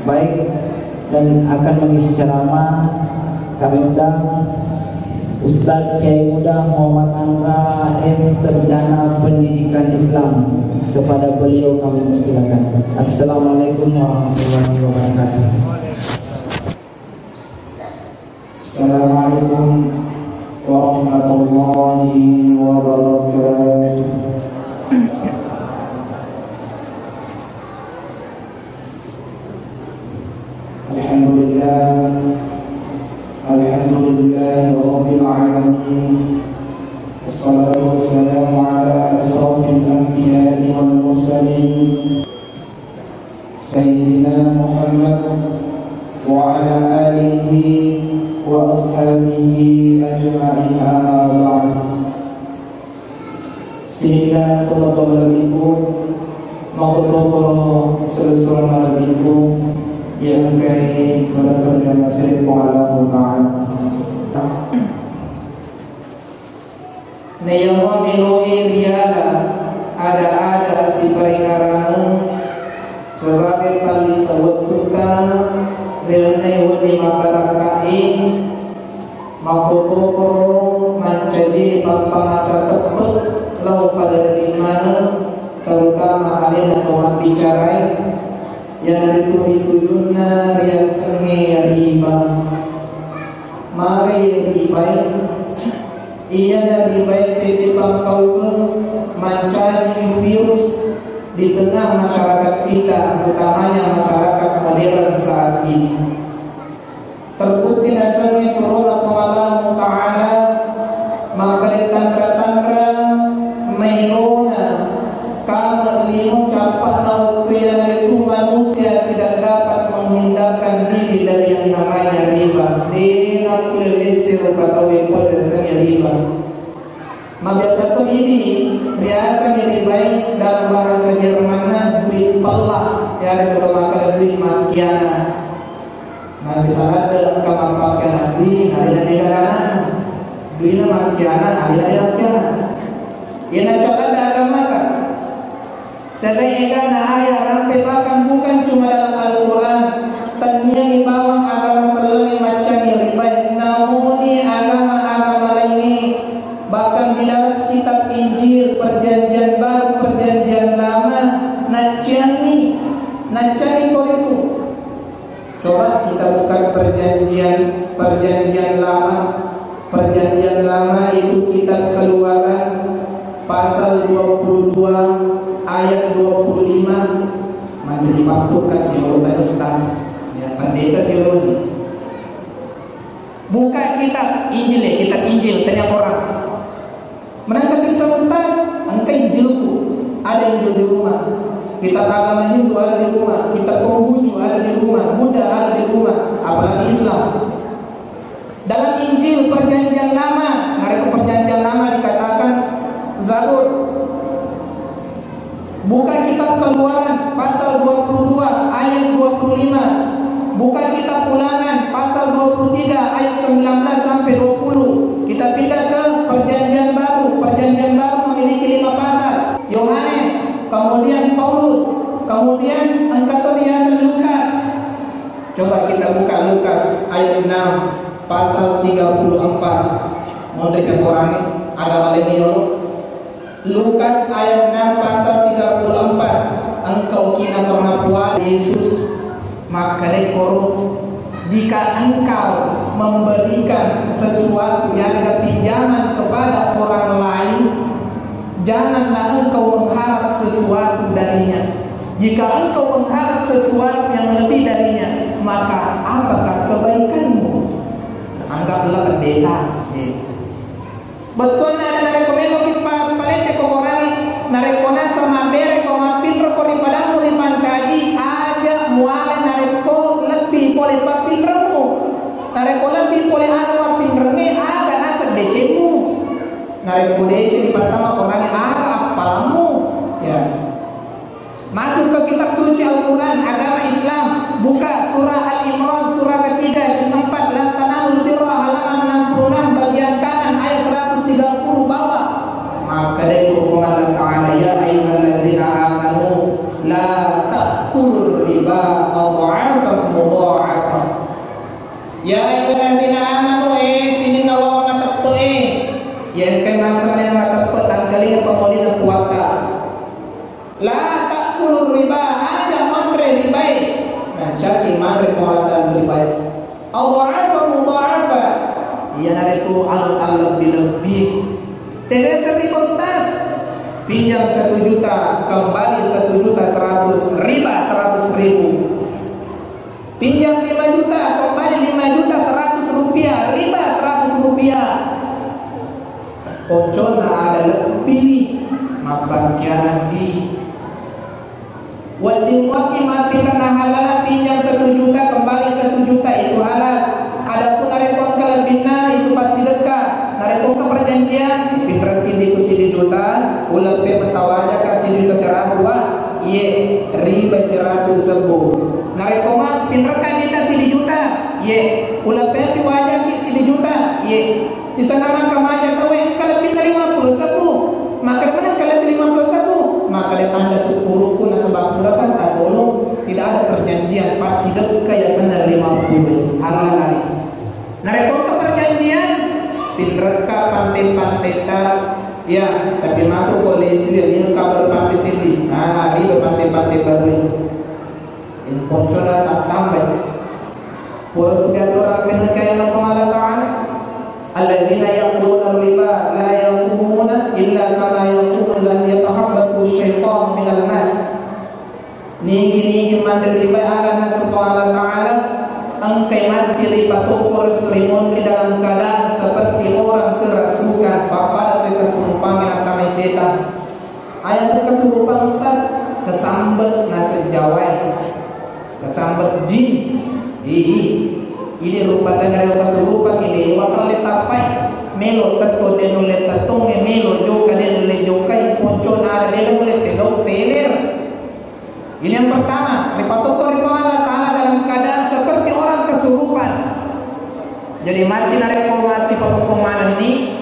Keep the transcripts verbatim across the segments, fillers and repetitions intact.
Baik, dan akan mengisi ceramah kami undang Ustadz Kiai Muda Muhammad Andra M, Sarjana Pendidikan Islam. Kepada beliau kami persilakan. Assalamualaikum warahmatullahi wabarakatuh. Assalamualaikum warahmatullahi wabarakatuh. Alhamdulillah. Alhamdulillahirabbil alamin. Wassalatu wassalamu ala asyrafil anbiya'i wal mursalin. Sayyidina Muhammad wa ala alihi wa ashabihi ajma'in, amma ba'd. Sininna tomatoa malebbiku, makkutoparo selessureng malebbiku, iya engkae pada terima kasih Puang Allahu Ta'ala. Naiyawa meloe riala ada-ada siparingaranu sebagai pallisa wettutta ri lalenna wenni mabbarakkae, makkotoparo mancaji pappamasa teppe lao pada ri maneng, terutama alena to mabbicarai, iyanaritu ritujunna riasengnge riba. Magai ribae? Iyana ribae seddi pangkaukeng mancaji virus di tengah masyarakat kita, utamanya masyarakat modern saat ini. Terbukti nasengnge surona Puang Allahu Ta'ala makkeda tanra-tanra maelona kame lino cappa'na wettu iyanaritu manusia tidak dapat menghindarkan diri dari yang namanya riba. De nakkulle lesse rupa tauwe pole nasengnge riba. Mabiasa to idi riaseng ribae dalam bahasa Jermanna duit pellah, iyanaritu makkeda duit makkiana. Nabisaladde engka mappakkeanang dui, alena de gaganana. Duina makkianang, alena de makkianang. Iyana caladde agamata. Selain egana ayat rampe, bahkan bukan cuma dalam Al-Quran, tenniani bawang agama sellengnge maccangi ribae, namuni agama-agama laingnge, bahkan di dalam kitab Injil, Perjanjian Baru, Perjanjian Lama, nacciangi, naccangi koritu. Coba kita buka perjanjian, perjanjian lama. Perjanjian lama itu kitab Keluaran pasal dua puluh dua ayat dua puluh lima. Mancaji pastur kasi tadi ustaz. Ya, pendeta sih. Buka kitab Injil ya, kitab Injil, tanya orang. Menangkap kisah ustaz, engka Injilku, ada Injil di rumah. Kitab agama Hindu ada di rumah, kitab Konghucu ada di rumah, Buddha ada di rumah, apalagi Islam. Dalam Injil Perjanjian Lama, narekko Perjanjian Lama dikatakan Zabur. Buka kitab Keluaran pasal dua puluh dua ayat dua puluh lima. Buka kitab Ulangan pasal dua puluh tiga ayat sembilan belas sampai dua puluh. Kita pindah ke Perjanjian Baru. Perjanjian Baru memiliki lima pasal. Yohanes, kemudian Paulus, kemudian engka to riaseng Lukas. Coba kita buka Lukas ayat enam pasal tiga puluh empat. Mau dekat orangnya, agama lainnya yolo. Lukas ayat enam pasal tiga puluh empat, engka okina pernah puasa Yesus makkeda koro, "Jika engkau memberikan sesuatu yang ada pinjaman kepada orang lain, janganlah engkau mengharap sesuatu darinya. Jika engkau mengharap sesuatu yang lebih darinya, maka apakah kebaikanmu?" Anggaplah pendeta, eh. Bettuanna ada narekko meloki pa-, palette ko korangnge, narekko naseng mabbere ko mappinro ko ri padammu ripancaji, aja muala narekko lebbi pole pappinremmu. Narekko lebbi pole aga mappinrengnge, aga naseng decemmu. Narekko deceng ripattama korangnge, aga appalammu. Ya. Masuk ke kitab suci Al-Quran, agama Islam, buka surah Al-Imran, surah ketiga, juz empat, "Lan tanalul birra", halaman enam puluh enam, bagian kanan, ayat seratus tiga puluh bawah. Makkedai Puang Allah Ta'ala, "Ya ayyuhalladzina amanu, la ta'kulur riba adh'afan Ya ayyuhalladzina amanu, eh, sininna wawang mateppe'e. Ya engkai masalahna mateppe', tangkalinga pamolina puatta. La ta'kulur riba, aja manre ribae. Nancaki manre pengolahan ribae. Adha'afa mudha'afa. Iyanaritu al-, allebbi-lebbi. Tega seribu, Ustaz? Pinjam satu juta, kembali satu juta seratus, riba seratus ribu. Pinjam lima juta, kembali lima juta seratus rupiah, riba seratus rupiah. Pocona ada lebbi, mabbangkianang di. Wedding muakki mappinreng na halala, pinjam satu juta, kembali satu juta, itu halal. Adapun narekko engka lebbinna, itu pasti lekka. Narekko engka perjanjian, pinrekki ditu sidi juta, uleppe metawaja ka sidi juta serabu, Pak. Iye, riba seratus sebbu. Narekko ma pinrekka kita sidi juta, iye, uleppe pi wajakki sidi juta, iye. Sisana maka maja tauwe engka lebbi lima puluh sebbu. Maka mana engka lebbi lima puluh sebbu? Maka le tanda syukurku nasaba pura kan tatolong, tidak ada perjanjian, pasti dekka ya sana lima puluh. Halal. Narekko engka perjanjian, pinrekka pante-pantetta, ya, tapi matu polisi ya, ini kabar pante sini. Nah, itu pante-pante baru. Inponcona tattambai. Pura tu biasa orang pennekai Allah Ta'ala. Alladzina ya'kuluna riba la yaqumuna illa kama yaqumu alladzi yatakhabbathu syaitanu minal mas. Nigi-nigi manre riba ala naseng Allah Ta'ala, engkai matti ripatokko ri monri dalam keadaan seperti orang kerasukan, pappada tu kesurupan yang kami setan. Aya se kesurupan, Ustaz, kesambet naseng Jawai. Kesambet jin. Ii. Ini rupa tanda kesurupan ini, wakal le tappai. Melo tetto de nulle tettongnge, melo jokka de nulle jokkai, poncona ada de nulle pedau peler. Ini yang pertama, ripatokko ri Puang Allah Ta'ala dalam keadaan seperti orang kesurupan. Jadi matti narekko matti patokko manenni,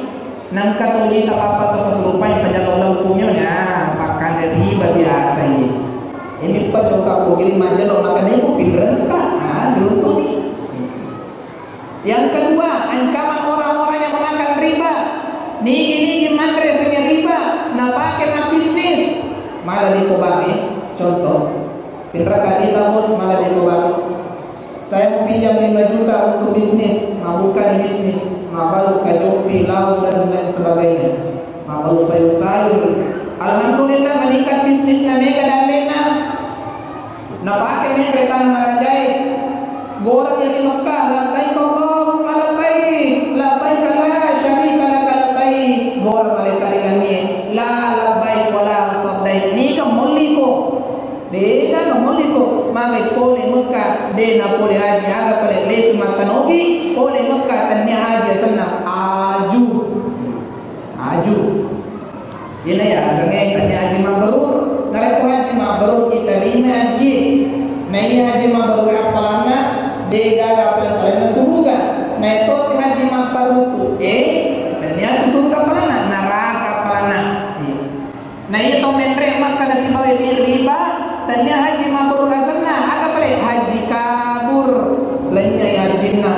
nengka tuli tapappa to kesurupan yang tajallo lempunyo, ya, pakkanre riba biasa ini. Ini pacoka kugili majalo maka demo pinrengka, ah, seluruh ini. Yang kedua, ancaman orang-orang yang memakan riba. Nigi-nigi manre senge riba, napake mabbisnis. Mala di kobangi, contoh, pinraka kita bos mala di kobangi. Saya mau pinjam lima juta untuk bisnis, mabuka di bisnis, mabalu kajompi, lauk dan lain sebagainya. Mabalu sayur-sayur. Alhamdulillah, meningkat bisnisnya, mega dalena. Napake menre tana marajae. Gora ri Mekah, labbaik Allahumma labbaik, labbaik la syarika laka labbaik. Gora malaika ri langie, la labbaik wa la saddaik. Niga molliko? Dega molliko. Magi pole Mekah, de na pole haji, aga pale lesu mattanoki, pole Mekah tania haji asenna aju. Aju. Iyana yasengnge tania haji mabrur. Narekko haji mabrur itarima haji. Na iya haji mabrur appalanna, de gaga appalang salainna suruga. Na iyatosi haji mabbarutu, eh, tania tu suruga appalanna, naraka appalanna. Iya. Na iya tau menre Makkah nasibawa di riba, tania haji mabrur asenna, aga pale haji kabur. Lainna iya hajinna.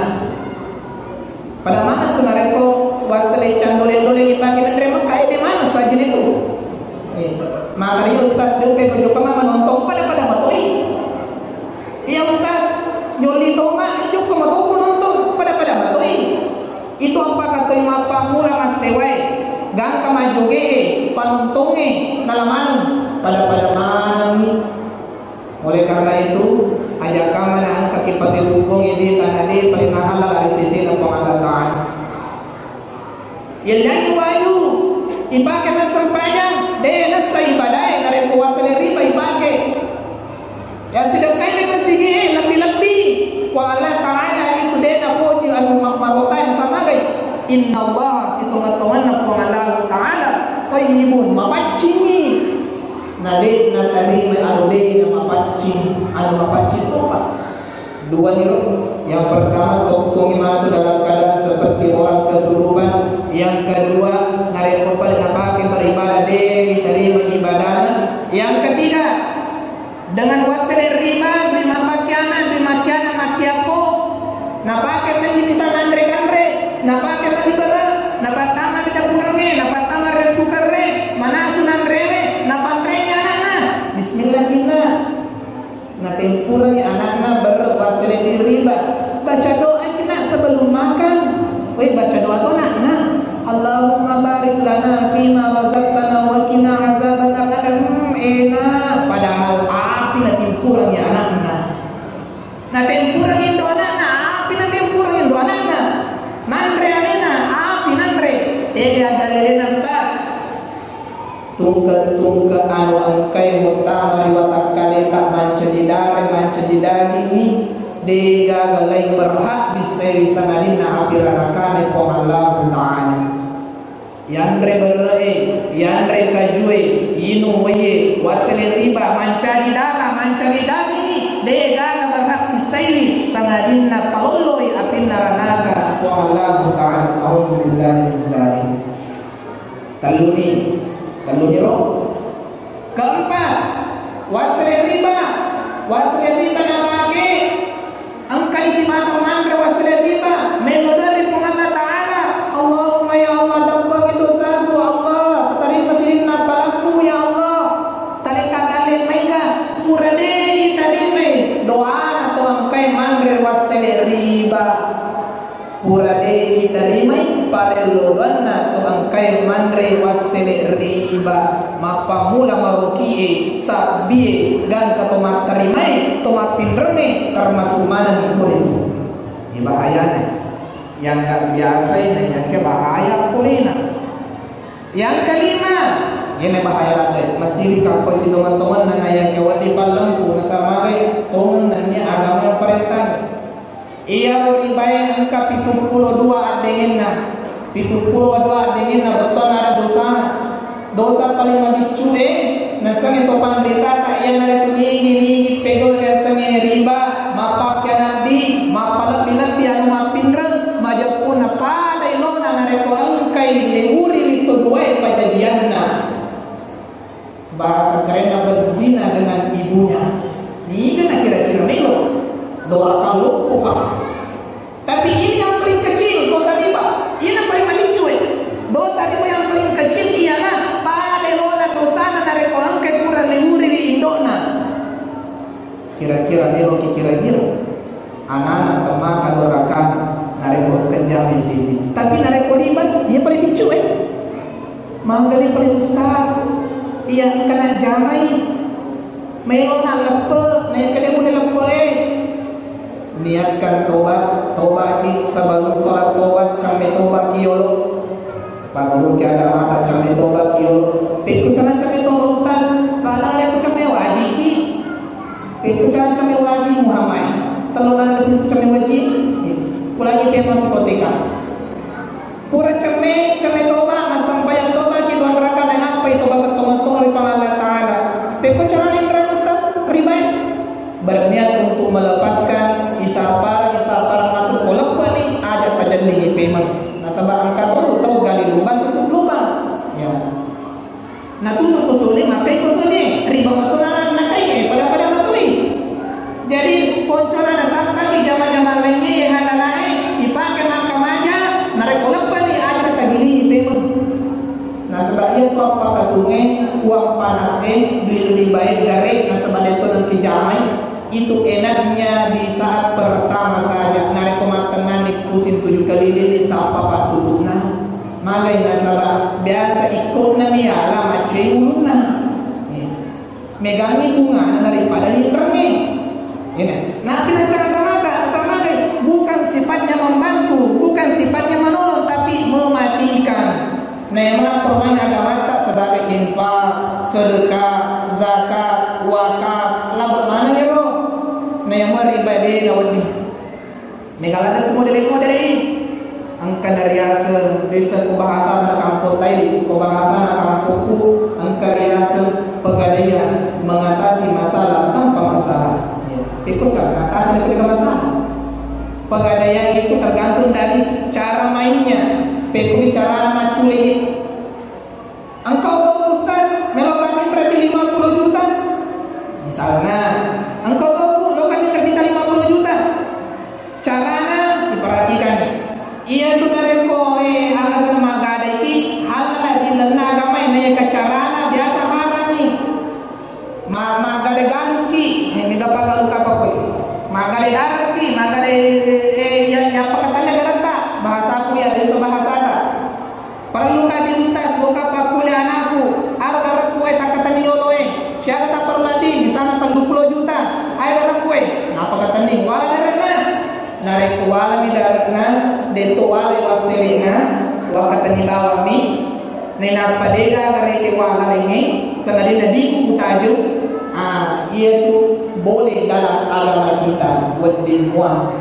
Pada maneng tu narekko wassele candole-dole ipake menre Makkah, eh, de maneng sajine tu. Eh, maka iya ustaz, de upe ko jokka manontong pada-pada matoi. Iya ustaz, yoli toma jokka matoko nonton pada-pada matoi. Itu apa katoi mappammula massewae, gangka majjoge, panontonge, nala maneng, pada-pada manengi. Oleh karena itu, aja kamana engka kipasirukkungi de tana de paling halal ri sesena Puang Allah Ta'ala. Yellangi waju, ipake massempajang, de nessa ibadae, narekko wassele riba ipake. Ya sedekkai ri masigi e, lebbi-lebbi. Puang Allah Ta'ala itu de napoji anu ma-, marokai nasamagai. Innallaha, sitonga-tonganna Puang Allah Ta'ala, thayyibun, mapaccingi. Na de natarima anu de namapaccing, anu mapaccing topa. Dua niro. Yang pertama, tokkongi matu dalam keadaan seperti orang kesurupan. Yang kedua, narekko pada napake beribadah de diterima ibadahnya. Yang ketiga, dengan wassele riba, dui mappakiana, dui makiana makiako, napake bisa nanre kanre, napake mani bere, napattama ri dapurenge, napattama ri kukerre, manasu nanrewe, napanreni anakna. Bismillah inna. Natempurangi anakna bere wassele riba. Baca doa kina sebelum makan. Weh, baca doa to anakna. Allahumma barik lana fima razaqtana wa qina azabannar. Hmm, enak. Padahal api natempurangi anakna. Natempurangi indo anakna, api natempurangi indo anakna. Nanre alena, api nanre. Tega dalilena, Ustaz? Tungke-tungke anu engkae muttama ri watakkaleta mancaji dare, mancaji dagingngi, degaga laing berhak bissai sangadinna api narakane Puang Allahu Ta'ala. Yanre berre'e, yanre kajue, inung waie, wassele riba, mancaji dara, mancaji dagingngi, degaga berhak bissaiwi sangadinna palolloi apinna ranaka Puang Allahu Ta'ala. Auzubillahi min zalik. Telluni, telluni ro. Keempat, wassele riba. Wassele riba napake engkai simatang manre wassele riba, melo dari Puang Allah Ta'ala. Allahumma ya Allah, dampengi dosaku, Allah, tarima sininna palaku, ya Allah. Taleka gale maiga, pura de ditarimai doana to engkai manre wassele riba. Pura de ditarimai parelloganna to engkae manre wassele riba, mappammula marokie, sabbie, gangka to mattarimae, to mappinrengnge, termasuk manengngi pole tu. Ini bahayana. Yang nggak biasa ini, yang ke bahaya polena. Yang kelima, ini bahaya lagi. Masih di kampung si teman-teman, nana yang ke wati pallempu, nasamagai, tongen nanya agama perintah. Iyaro ribae engka pitung pulo dua addengenna. Pitung pulo dua addengenna, bettuanna ada dosana. Dosa paling mabiccu'e, nasengnge to panritata, iyanaritu nigi-nigi pegau riasengnge riba, mappakkianabbi, mappalebbi-lebbi anu mappinreng, majeppunna pada ilona narekko engkai liwuri ri to duae pajajianna. Bahasa kerenna berzina dengan ibunya. Niga na kira-kira melo? Doa kaloppo, Pak. Tapi ini yang paling kecil, dosa riba. Ini paling malicu, eh. Dosa riba yang paling kecil ialah pada lona dosana narekko engke pura liwuri ri indokna. Kira-kira melo ki kira-kira. Anana temaka dorakana narekko engka jamai sini. Tapi narekko riba, iya paling bicu, eh. Manggali paling ustaz, iya engka na jamai. Melo na leppe, naik kede mune leppe, eh. Niatkan tobat, tobat ki sebelum sholat tobat, sampai tobat ki yolo. Pagguruki agamata, camme toba ki, yo. Pekko cara camme toba, Ustaz? Padahal aku camme wajib ki. Pekko cara camme wajib, Muhammad? Tellu nang lebih camme wajib. Ulangi tema psikoteka. Pura camme, camme toba, massampajang toba ki, dua rakaat, menappai toba ke tonga-tonga ri Puang Allah Ta'ala. Pekko cara ni, Ustaz? Riba. Berniat untuk melepaskan, isapar, isapar matu ko leppani, aja pajallingi pemeng. Nasaba engka to tau gali lubang tutup lubang. Ya. Natutup ko sole, makai ko sole, riba matu na nakai, eh, pada-pada matui. Jadi, poncona nasappa ki jama-jama lainnya, ya, halalae, ipake makkamaja, narekko leppani, aja tagilingi pemeng. Nasaba iya tu appakatunge, uang panas e, duit riba e, gare, nasaba de to nengki jamai, itu enaknya di saat pertama saja. Narekko mattengnganni pusing tujuh keliling, sappa pattutuna. Magai nasaba biasa ikkona mi ala maccai ulunna. Megangngi bungana daripada linrengnge. Ini. Napi nacara agamata, sama deh. Bukan sifatnya membantu, bukan sifatnya menolong, tapi mematikan. Nah, yang mana permain agamata sebagai infak, sedekah, zakat, wakaf, labe mana ya, Bro? Nah, yang mana ibadah na wedi. Mega ladde tu model-model e. Engka nariaseng, desa ku bahasana kampung Taili, ku bahasana kampungku, engka riaseng pegadaian mengatasi masalah tanpa masalah. Ya. Pekko cara atasi ketika masalah. Pegadaian itu tergantung dari cara mainnya. Pekko carana maccule. Engkau tahu, Ustaz, melo kami berarti lima puluh juta. Misalnya, engkau tahu, Bu, lo kami terbita lima puluh juta. Carana diperhatikan. Wala dare'na, narekko walami dare'na, de'to wala wassele'na, wakkatenni bawammi, nainappa de'gaga rekeng wala laingnge, sangadinna diku kutajeng, ah, iyatu boleh dalam agama kita, wedding mua.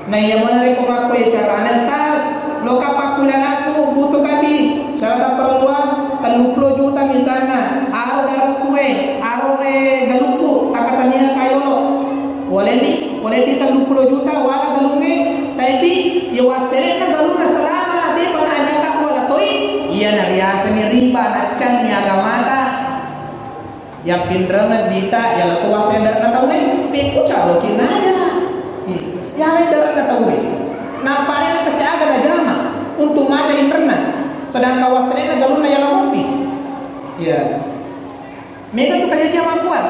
Naiya mo narekko makkoe carana, Ustaz, loka pakkulianakku butuh kati, syarat parelluang telluppulo juta misalna, aro garukue, aro, eh, galukku, takkatania kayolo. Waleni, waleti telluppulo juta wala galungnge, tapi iya wassele'na galunna selama de'pa najaka wala toi, iyana riasengnge riba, naccanni agamata. Yappinrengeng dita, yala to wassele'na tauwe, pekku caloki naja. Iya, yala dare'na tauwe. Nappa alena kasiaga najama untuk maja inrenna. Sedangkan wassele'na galunna yala mopi. Iya. Mega tu kajadian makkuan.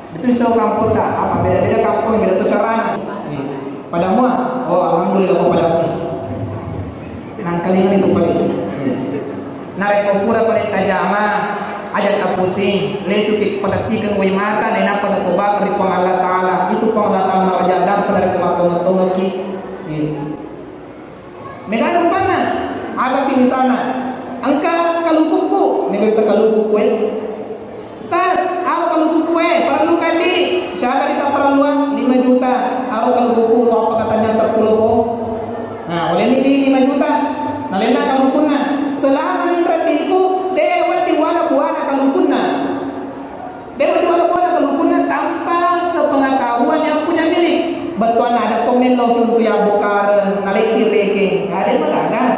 Itu iso kampota, apa beda-beda kampung, beda tu carana. Iya. Pada mua, oh, alhamdulillah, ko pada mua. Nangkalinga itu paling. Iya. Narekko pura paling tajama, aja tapusing, lesuki patettikeng wai mata, nainappa natobakeng ri Puang Allah Ta'ala. Itu Puang Allah Ta'ala maraja dampa narekko mattonga-tongaki. Iya. Mega rupanna, agaki misalna, engka kalukukku, mega ta kalukukku, eh. Ustaz, apa kalukukku, eh, parellu kati, siaga kita parelluang lima juta, apa kalukukku, apa katanya sepuluh ko. Nah, oleh ini di lima juta, nalena kalukunna. Selama minreng diku, de wedding wala buana kalukunna. Dewa jual bola kalukunna tanpa sepengetahuan yang punya milik. Bettuanna ada komen lo untuk ya bokar naleki reke. Ada malah kan?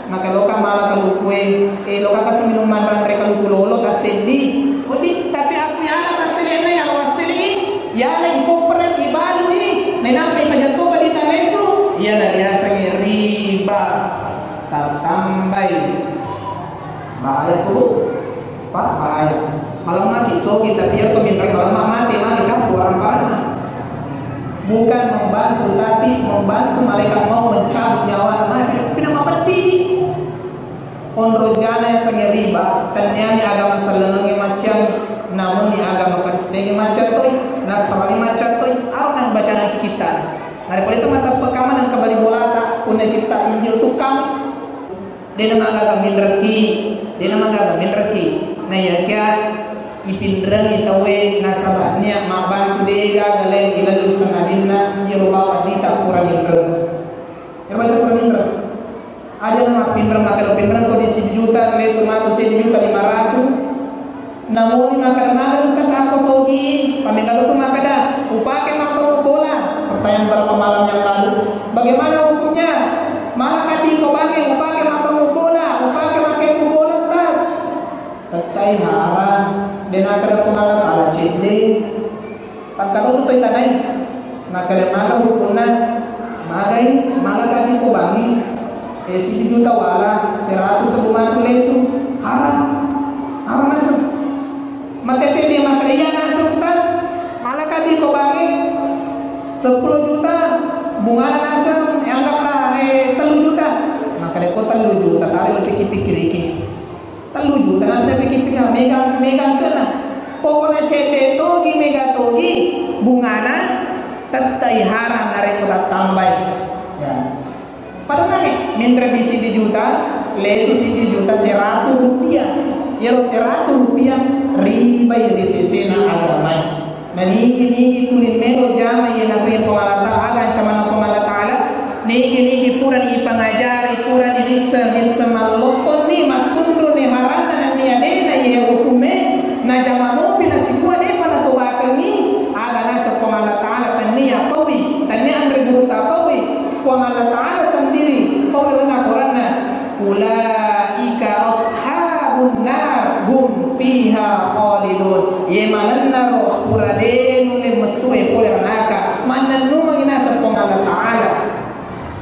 Maka loka malah kalukue, eh, loka kasih minuman ranre kaluku lolo tak sedih. Odi, tapi aku ya ala masalahnya ya wasili, ya ala ikoper ibalui. Menampai kajatuh di talesu. Ya dari asal riba. Tatambai. Bahaya tuh. Pak, bahaya. Kalau mati sogi, tapi ya tuh minta kalau mati, mati campur apa? Bukan membantu, tapi membantu malaikat mau mencabut nyawa mati. Pindah mati. Onro jana yang sange riba, tanyani agama selenge macam, namun ni agama Kristen macam tu, Nasrani macam tu, apa yang baca nanti kita? Daripada itu mata pekaman yang kembali bola tak, punya kita Injil tukang. Dena magaga minreki, dena magaga minreki. Naiyakia ipinrengi tauwe nasaba nia mabbantu dega galeng ilaleng sangadinna iyaro bawang dita pura minreng. Ero bawang dita pura minreng. Aja na mappinreng makkeda pinreng ko di sijuta lesu matu sijuta lima ratus. Namuni makkeda, "Maga tu kasako sogi?" Pamengka tu makkeda, "Upake mappamu bola." Pertanyaan berapa malam yang lalu. Bagaimana hukumnya? Maga kati ko bange upake mappamu bola, upake makkekku bola, Ustaz? Tettai haram. Dena kada pemala pala cedde. Pakkatau tu toi tanai. Makkeda maga hukunna, magai, maga kati ko bangi. Eh, sijuta wala, seratus ribu matu lesu. Haram. Haram naseng. Makkeda seddi makkeda, "Iya naseng, Ustaz. Maga kati ko bangi. Sepuluh juta, bungana naseng, eh, anggaplah, eh, tellu juta." Makkeda ko tellu juta, tadi pikir-pikir iki. Tellu juta, nanti pikir-pikir, megang, megang kena. Pokoknya cedde togi, mega togi, bungana tettai haram narekko tattambai. Ya. Padahal minreng di sijuta, lesu sijuta seratus rupiah. Iyaro seratus rupiah ribai ri sesena agamai. Na nigi-nigi tuli melo jama iya naseng Puang Allah Ta'ala, ancamanna Puang Allah Ta'ala, nigi-nigi purani ipangajari, purani nisseng, nisseng mallopponni, mattunruni haranna nennia dena iya hukume, najama mopi nasikua depa natobakengi, aga naseng Puang Allah Ta'ala tennia paui, tennia anre gurutta paui, Puang Allah Ta'ala sendiri paui ri Koranna. Ulaika ashabun nar hum fiha khalidun. Ye manennaro pura de nulle messue pole ranaka, mannennungengi naseng Puang Allah Ta'ala.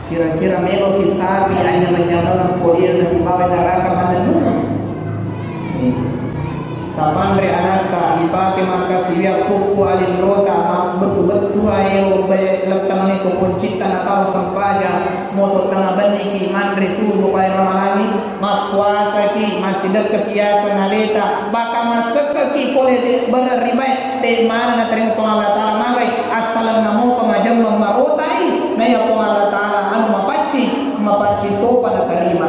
Kira-kira meloki sapi anyameng-nyamengeng polena sibawa naraka mannennungeng? Tapanre anatta, ipake makkasiwiang puppu alinrota, mabbettu-bettu aero be-, lettangengnge ko poncitta natau sempajang, moto tengnga benniki manre subuh pae ramalangi, mappuasaki, massidekkeki yaseng aleta, bahkan massekkeki pole de-, bereng ribae, de maneng naterima Puang Allah Ta'ala magai, assalenna mopa majemmeng marotai, naiya Puang Allah Ta'ala anu mapaccing, mapaccing topa naterima.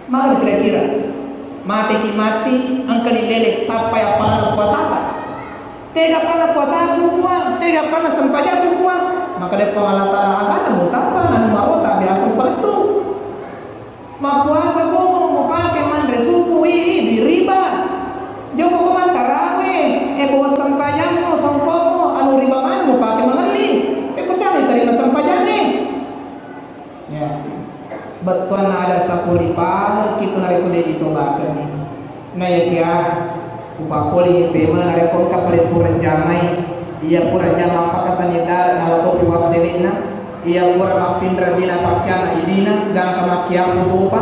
Magi kira-kira? Mateki matti, engka lilele, sappai appalanna puasata. Tega appalanna puasaku, Puang? Tega appalanna sempajangku, Puang? Maka de Puang Allah Ta'ala, agana musappa, anu marota biasa palettu. Mappuasa gomo mupake manre subuh, ih, di riba. Joko ko mattarawe, e bo sempajangmu, songkomo, anu riba maneng mupake mangelli. E, pucani terima sempajangnge. Ya. Bettuanna ada sapuri pale kitu narekko de ditobakenni. Na yakia, upappolingi pema narekko engka pale pura jamai, iya pura jama pakatani dara nala topi wasselinna, iya pura mappinra dina pakkiana idina, gangka makkiapu topa,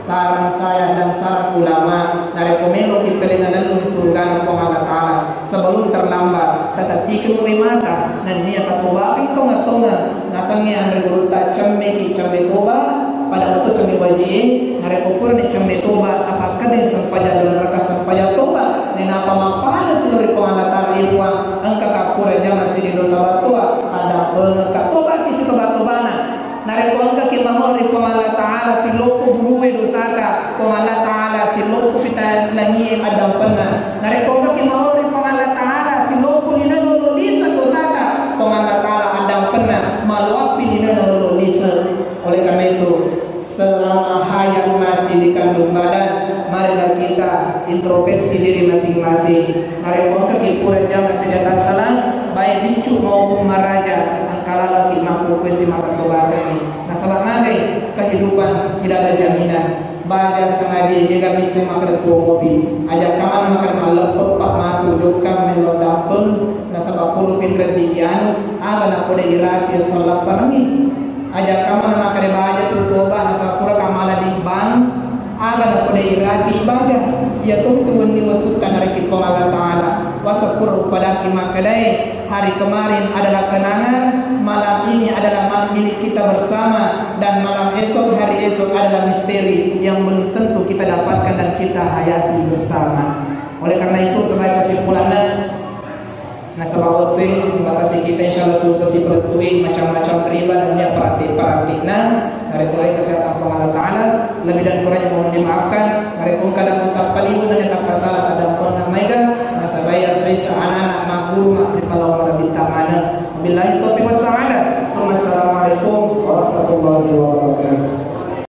saran saya dan saran ulama, narekko meloki pale nalellungi surgana Puang Allah Ta'ala, sebelum terlambat, tatattikeng wae mata, nennia tatobakeng tonga-tonga, nasengnge anre gurutta cemmeki cemme toba, pada meto cemme wajie, narekko purani cemme toba, apakkaddeng sempajang dua rakaat sempajang toba, nenapa mappada tu ri Puang Allah Ta'ala, e Puang, engka kappura jama sini dosa battoa, pada engka tobaki sitoba-tobana, Narekko engkaki mangolo ri Puang Allah Ta'ala siloppo bulue dosata, Puang Allah Ta'ala siloppo pita langie addampenna. Narekko engkaki mangolo ri Puang Allah Ta'ala siloppo lino lolo lise dosata, Puang Allah Ta'ala addampenna, maloappi lino lolo lise. Oleh karena itu, selama hayat masih dikandung badan, marilah kita introspeksi diri masing-masing. Narekko engkaki pura jama sejata salang, baik biccu maupun maraja, engka lalaki makkukue simakatobakani. Nasaba magai kehidupan tidak ada jaminan. Baja sengaja jaga misseng makkeda tuo mopi. Aja kamana makkeda malleppe pak matu jokka melo dampeng, nasaba puru pinreng di anu, aga napoda iraki salapparami. Aja kamana makkeda baja tu toba, nasaba pura kamala di bank, aga napoda iraki baja. Iya tentu wenni wettukka narekki Puang Allah Ta'ala. Wasapura upadaki makkedae, hari kemarin adalah kenangan, malam ini adalah malam milik kita bersama, dan malam esok, hari esok adalah misteri yang belum tentu kita dapatkan dan kita hayati bersama. Oleh karena itu, sebagai kesimpulannya, nasaba wettue batasi kita, insyaallah, sudah siperettui macam-macam riba dan dia praktik-praktikna, dari mulai kesehatan Puang Allah Ta'ala, lebih dan kurangnya mohon dimaafkan, dari pun kadang